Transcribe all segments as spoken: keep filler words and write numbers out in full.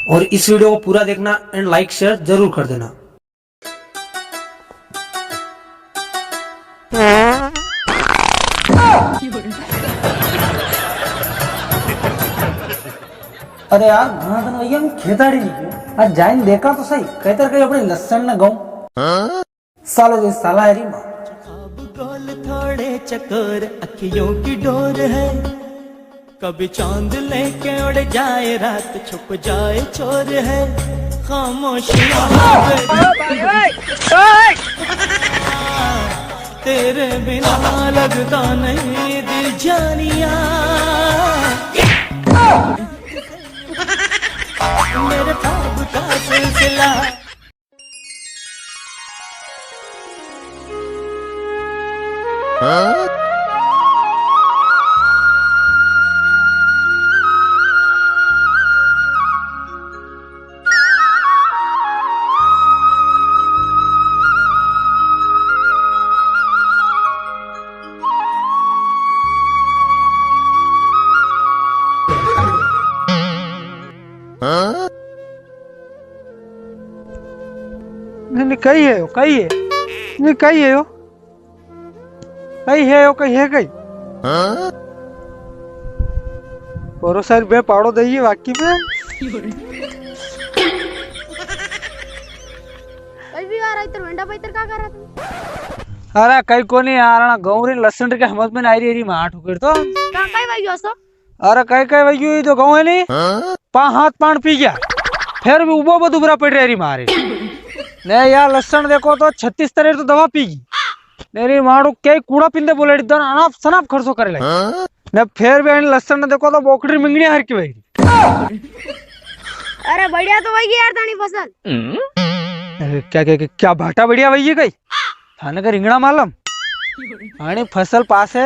और इस वीडियो को पूरा देखना and like share जरूर कर देना। अरे यार, घणा दिन वई ग्या, हूँ खेताड़ी नी गयो। आज जाइन देखा तो सही, कैतर कई अपनी लसण ने गऊं। सालो जी, साला है री माँ। ख्वाब गोल थोड़े चकोर, अखियों की डोर है। कभी चांद लेके उड़ जाए, रात छुप जाए चोर है। खामोशियां तेरे बिना लगता नहीं दिल जानिया। मेरे ख्वाब का सिलसिला। नी, नी, कई है यो, कई है? नी, कई है यो? कई है यो, कई है कई? हाँ? परोसा री बे पाड़ो दई वाकी में। कई भी आ रहा इधर वेंडा पे इधर का कर रहा तू? अरे कई कोनी यार, अणा गऊं री लसण री के हमज में नी आई री, री मां ठुकर तो। का कई वई ग्यो असो? अरे कई कई वई ग्यो, ई जो गऊं है नी, हाँ? पा हाथ पाण पी ग्या, फेर भी उबो बद उबरा पड़ री मारे। ने यार लसण देखो तो छत्तीस तरह री तो दवा पी गी। ने री मारू कई कूड़ा पिंदे बोलेड़ी दन अनाप सनाप खर्चो करे लगी। हाँ? ने फेर भी अणी लसण ने देखो तो बोकड़ी री मिंगणी हरकी वई। अरे बढ़िया तो वई गी यार थानी फसल। अरे क्या, क्या, क्या, क्या भाटा बढ़िया वई गी कई? थाने का रिंगणा मालम? अणी फसल पासे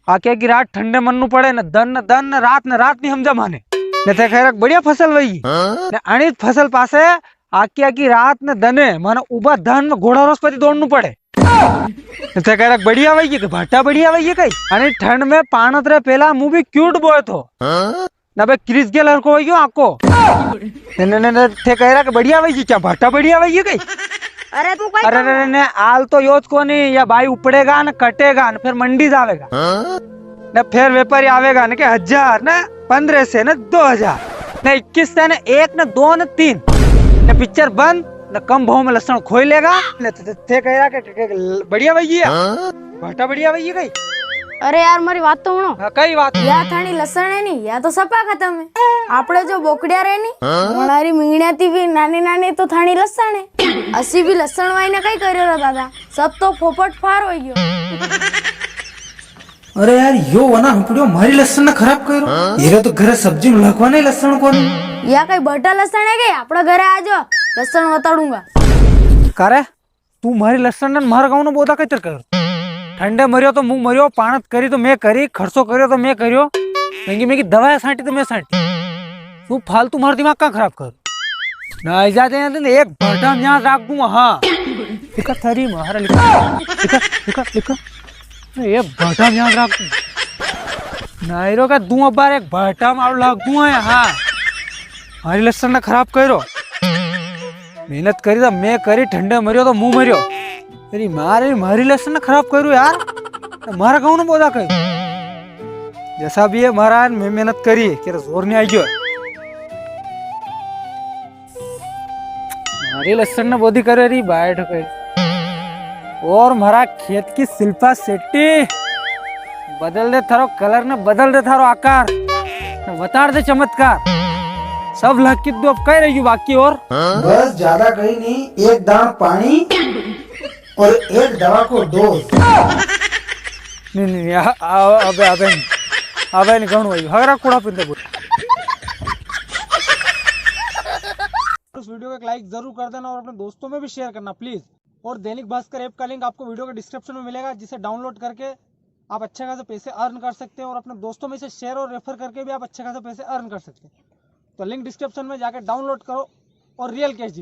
आके की रात ठंडे मननू पड़े, न दन, न दन, न रात, न रात नी हमजा माने। ने थे कई रा के बढ़िया फसल वई। हाँ? ने अणी फसल पासे आकी आकी रात ने दने माने उबा दन में घोड़ा रोस पति दौड़नू पड़े। ने थे कई रा के बढ़िया वई गी, भाटा बढ़िया वई गी कई। अणी ठंड में पाणत रे पेला मूं भी क्यूट बोयो थो। हाँ? ने बे क्रिस गेल हरको वई ग्यो आको। ने, ने, ने, ने, थे कई रा के बढ़िया वई गी, क्या भाटा बढ़िया वई गी कई? अरे तू कई अरे, अरे, ने, आल तो योज कोनी, या बाई उपड़ेगा ने कटेगा ने फेर मंडी जावेगा। हाँ? ने फेर व्यापारी आवेगा ने के हजार ने पन्द्रह से ने दो हजार ने इक्कीस से ने एक ने दो ने तीन ने पिक्चर बंद ने कम भाव में लसण खोई लेगा ने थे, थे, थे कई रा के, के, के बढ़िया वई गी है। हाँ? भाटा बढ़िया वई गी कई? अरे यार, मारी बात तो हुणो। हाँ, कई बात? या थानी लसण है नी, या तो सफा खतम है। आपणे जो बोकड़िया रे नी, हाँ? वणारी मिंगणिया थी भी नानी नानी तो थानी लसण है। असी भी लसण वाई ने कई करियो रे दादा, सब तो फोपट फार होई गयो। अरे यार, यो वना हुपड़ियो मारी लसण ने खराब करो। हाँ? ये तो घरे सब्जी में लखवा नी लसण कोनी। या कई भटा लसण है के? आपणा घरे आ जाओ, लसण बताड़ूंगा। का रे, तू मारी लसण ने मारा गाँव ने बोदा कैतर कर? ठंडे मरियो तो मूं मरियो, पाणत करी तो मैं करी, खर्चो करियो तो मैं करियो, महंगी महंगी दवाई सांटी तो मैं सांटी। तू फालतू मारो दिमाग का खराब कर। ना आई जाते हैं तो एक भाटा में याद राख दूंगा, हाँ। लिखा थारी मारा, लिखा, लिखा, लिखा, लिखा। एक भाटा में याद राख दूंगा। नायरो का दूं अबार एक भाटा में आड़ू लाख दूं है, हाँ। मारी लसण ने खराब करो। मेहनत करी तो मैं करी, ठंडे मरियो तो मूं मरियो। अरे मारे, मारी लसण ने खराब करो यार। मारा कहूं ना बोदा कई। जसा भी है मारा, मैं मेहनत करी, केरा जोर नी आई गयो। मारी लसण ने बोदी करे री बाय ठोके। और मारा खेत की शिल्पा शेट्टी, बदल दे थारो कलर ने बदल दे थारो आकार, ने वतार दे चमत्कार। सब लग की दो कह रही बाकी और। बस ज्यादा कही नी, एक दाण पाणी और एक दवा को डोज। नी, नी, नी, आ, आ, अबे, अबे नी। अबे नी, घणो है। हगरा कूड़ा पिंदे बोल। उस वीडियो को एक like जरूर कर देना और अपने दोस्तों में भी share करना please। और दैनिक भास्कर ऐप का link आपको वीडियो के description में मिलेगा, जिसे download करके आप अच्छे खासे पैसे earn कर सकते हैं और अपने दोस्तों में इसे share और refer करके भी आप अच्छे खासे पैसे earn कर सकते हैं। तो link description में जाके download करो और real cash जीतो।